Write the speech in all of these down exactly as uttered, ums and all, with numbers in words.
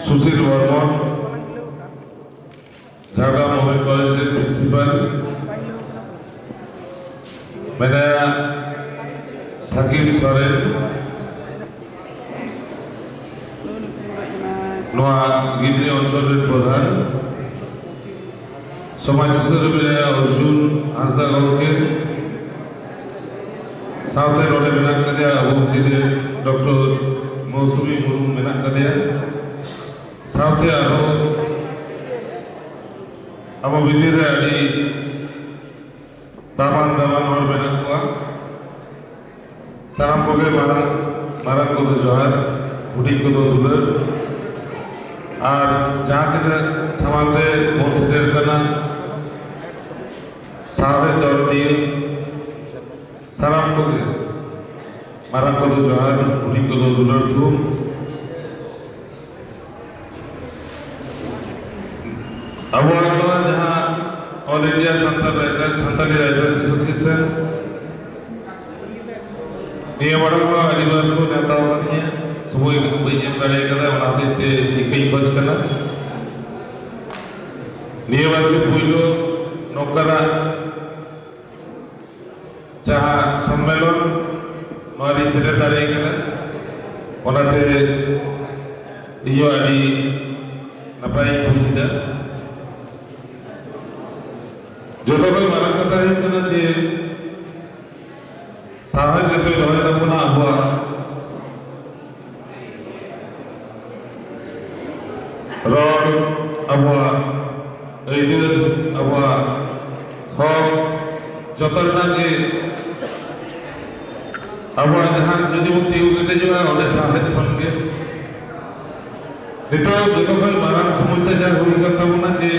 ᱥᱩᱥᱤᱞ ᱵᱚᱨᱢᱚᱱ, Jhargram ᱳᱢᱮᱱ college ᱨᱮᱱ principal ᱢᱮᱱᱟᱭᱟ, ᱥᱟᱠᱤᱵ ᱥᱚᱨᱮᱱ, ᱱᱚᱣᱟ ᱜᱤᱫᱽᱨᱟᱹ ᱚᱧᱪᱚᱞ ᱨᱮᱱ ᱯᱨᱚᱫᱷᱟᱱ, ᱥᱚᱢᱟᱡᱽ ᱥᱩᱥᱟᱹᱨᱤᱭᱟᱹ ᱢᱮᱱᱟᱭᱟ ᱚᱨᱡᱩᱱ ᱦᱟᱸᱥᱫᱟ ᱜᱚᱢᱠᱮ, ᱥᱟᱶᱛᱮ ᱱᱚᱰᱮ ᱢᱮᱱᱟᱜ ᱠᱟᱫᱮᱭᱟ ᱟᱵᱚ ᱢᱩᱫᱽᱨᱮ ᱰᱚᱠᱴᱚᱨ ᱢᱳᱣᱥᱩᱢᱤ ᱢᱩᱨᱢᱩ ᱢᱮᱱᱟᱜ ᱠᱟᱫᱮᱭᱟ, ᱥᱟᱶᱛᱮ ᱟᱨᱦᱚᱸ ᱟᱵᱚ ᱵᱷᱤᱛᱤᱨ ᱨᱮ ᱟᱹᱰᱤ ᱫᱟᱢᱟᱱ ᱫᱟᱢᱟᱱ ᱦᱚᱲ ᱢᱮᱱᱟᱜ ᱠᱚᱣᱟ᱾ ᱥᱟᱱᱟᱢ ᱠᱚᱜᱮ ᱢᱟᱨᱟᱝ, ᱢᱟᱨᱟᱝ ᱠᱚᱫᱚ ᱡᱚᱦᱟᱨ, ᱦᱩᱰᱤᱧ ᱠᱚᱫᱚ ᱫᱩᱞᱟᱹᱲ᱾ ᱟᱨ ᱡᱟᱦᱟᱸ ᱛᱤᱱᱟᱹᱜ ᱥᱟᱢᱟᱝ ᱨᱮ ᱵᱚᱱ ᱥᱮᱴᱮᱨ ᱠᱟᱱᱟ, ᱥᱟᱶᱦᱮᱫ ᱫᱚᱨᱚᱫᱤᱭᱟᱹ, ᱥᱟᱱᱟᱢ ᱠᱚᱜᱮ ᱢᱟᱨᱟᱝ ᱠᱚᱫᱚ ᱡᱚᱦᱟᱨ, ᱦᱩᱰᱤᱧ ᱠᱚᱫᱚ ᱫᱩᱞᱟᱹᱲ ᱛᱷᱩᱢ᱾ ᱟᱵᱚᱣᱟᱜ ᱱᱚᱣᱟ ᱡᱟᱦᱟᱸ All India Santal Writer, Santali Writers Association, ᱱᱤᱭᱟᱹ ᱢᱟᱲᱟᱝ ᱢᱟ ᱟᱹᱰᱤ ᱵᱟᱨ ᱠᱚ ᱱᱮᱣᱛᱟ ᱟᱠᱟᱫᱤᱧᱟ, ᱥᱚᱢᱚᱭ ᱵᱟᱹᱧ ᱮᱢ ᱫᱟᱲᱮ ᱠᱟᱫᱟ, ᱚᱱᱟ ᱦᱚᱛᱮᱡ ᱛᱮ ᱤᱠᱟᱹᱧ ᱠᱷᱚᱡᱽ ᱠᱟᱱᱟ᱾ ᱱᱤᱭᱟᱹ ᱵᱟᱨ ᱜᱮ ᱯᱳᱭᱞᱳ ᱱᱚᱝᱠᱟᱱᱟᱜ ᱡᱟᱦᱟᱸ ᱥᱚᱢᱢᱮᱞᱚᱱ, ᱱᱚᱣᱟ ᱨᱤᱧ ᱥᱮᱴᱮᱨ ᱫᱟᱲᱮ ᱠᱟᱫᱟ, ᱚᱱᱟᱛᱮ ᱤᱧ ᱦᱚᱸ ᱟᱹᱰᱤ ᱱᱟᱯᱟᱭᱤᱧ ᱵᱩᱡᱽ ᱮᱫᱟ᱾ ᱡᱚᱛᱚ ᱠᱷᱚᱱ ᱢᱟᱨᱟᱝ ᱠᱟᱛᱷᱟ ᱦᱩᱭᱩᱜ ᱠᱟᱱᱟ ᱡᱮ ᱥᱟᱶᱦᱮᱫ ᱜᱮᱛᱚᱭ ᱫᱚᱦᱚᱭ ᱛᱟᱵᱚᱱᱟ ᱟᱵᱚᱣᱟᱜ ᱨᱚᱲ, ᱟᱵᱚᱣᱟᱜ ᱟᱹᱭᱫᱟᱹᱨ, ᱟᱵᱚᱣᱟᱜ ᱦᱚᱠ, ᱡᱚᱛᱚ ᱨᱮᱱᱟᱜ ᱜᱮ ᱟᱵᱚᱣᱟᱜ ᱡᱟᱦᱟᱸ ᱡᱩᱫᱤ ᱵᱚᱱ ᱛᱤᱸᱜᱩ ᱠᱮᱴᱮᱡᱚᱜᱼᱟ, ᱚᱸᱰᱮ ᱥᱟᱶᱦᱮᱫ ᱠᱷᱚᱱ ᱜᱮ᱾ ᱱᱤᱛᱚᱜ ᱡᱚᱛᱚ ᱠᱷᱚᱱ ᱢᱟᱨᱟᱝ ᱥᱚᱢᱚᱥᱥᱟ ᱡᱟᱦᱟᱸ ᱦᱩᱭ ᱠᱟᱱ ᱛᱟᱵᱚᱱᱟ ᱡᱮ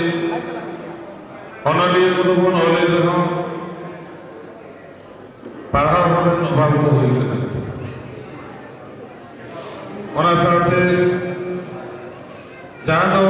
ᱚᱱᱚᱞᱤᱭᱟᱹ ᱠᱚᱫᱚ ᱵᱚᱱ ᱚᱞᱮᱫ ᱨᱮᱦᱚᱸ ᱯᱟᱲᱦᱟᱣ ᱦᱚᱲ ᱨᱮᱱ ᱚᱵᱷᱟᱵ ᱠᱚ ᱦᱩᱭ ᱠᱟᱱᱟ᱾ ᱚᱱᱟ ᱥᱟᱶᱛᱮ ᱡᱟᱦᱟᱸ ᱫᱚ